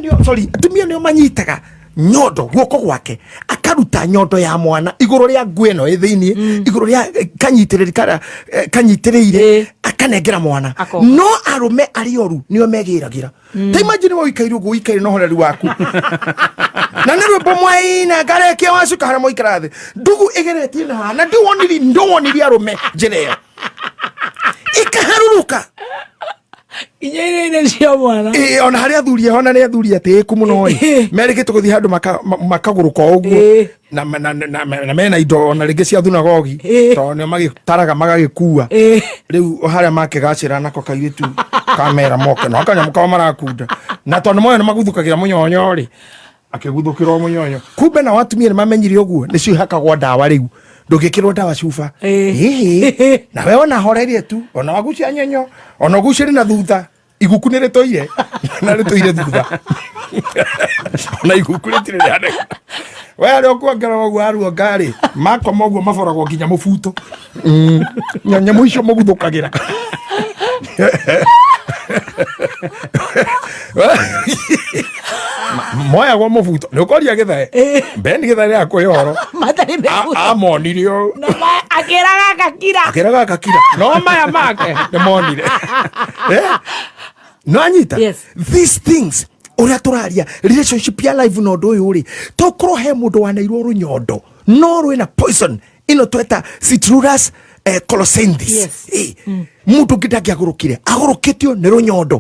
nĩo, sorry, atumia nĩo manyitaga nyondo guoko gwake, akaruta nyondo ya mwana igũrũ rĩa nguo ĩno ĩ thĩiniĩ, igũrũ rĩa kanyitĩrĩri karĩa kanyitĩrĩire, akanengera mwana. Akoka. No arũme arĩa oru nĩo megĩragĩra. Ta imagine we ũikaire ũguo, ũikaire na ũhoreri waku, na nĩ rwĩmbo mwaina ngarekia wacuka harĩa mwaikara thĩ, ndugu ĩgeretie na haha, na ndiwoniri ndowonirie arũme njĩra ĩyo ikaharũrũka. Inya iria cia mwana. Ĩĩ, ona harĩ athuri eho, na nĩ athuri atĩĩku mũno ĩ, merĩgĩte gũthiĩ handũ makagũrũka o ũguo, na mena indo ona rĩngĩ cia thunagogi, tondũ nĩo magĩtaraga magagĩkua. Rĩu harĩa makĩgacĩra nako kairĩtu kamera moke no kanyamũ kao marakunda, na tondũ moyo nĩ maguthũkagĩra mũnyonyo rĩ, akĩguthũkĩra o mũnyonyo. Kumbe nao atumia nĩ mamenyire ũguo nĩcio ihakagwo ndawa. Rĩu ndũngĩkĩrwo ndawa cuba. Ĩhĩ, nawe ona horerie tu, ona wagucia nyenyo, ona ũgucĩrie na thutha, iguku nĩ rĩtũire na rĩtũire thutha, ona iguku rĩtirĩ rĩanega. We arĩa ũkuongerera ũguo aruonga rĩ, makoma ũguo maboragwo nginya mũbuto. Nyamũ icio mũguthũkagĩra moyagwo mũbuto nĩ ũkoria gĩthae Ben gĩthae nĩ akũhe ũhoro. Matarĩ mĩbuto. Amonire ũũ. Na akĩraga gakira. Akĩraga akakira, no maya make nĩ monire. Eh? No anyita. These things ũrĩa tũraria, relationship ya life na ũndũ ũyũ rĩ, tokorwo he mũndũ wanairwo rũnyondo no rwĩna poison ĩno tweta Citrullus colocynthis. Eh, mũndũ ũngĩ ndangĩagũrũkire, agũrũkĩtio nĩ rũnyondo.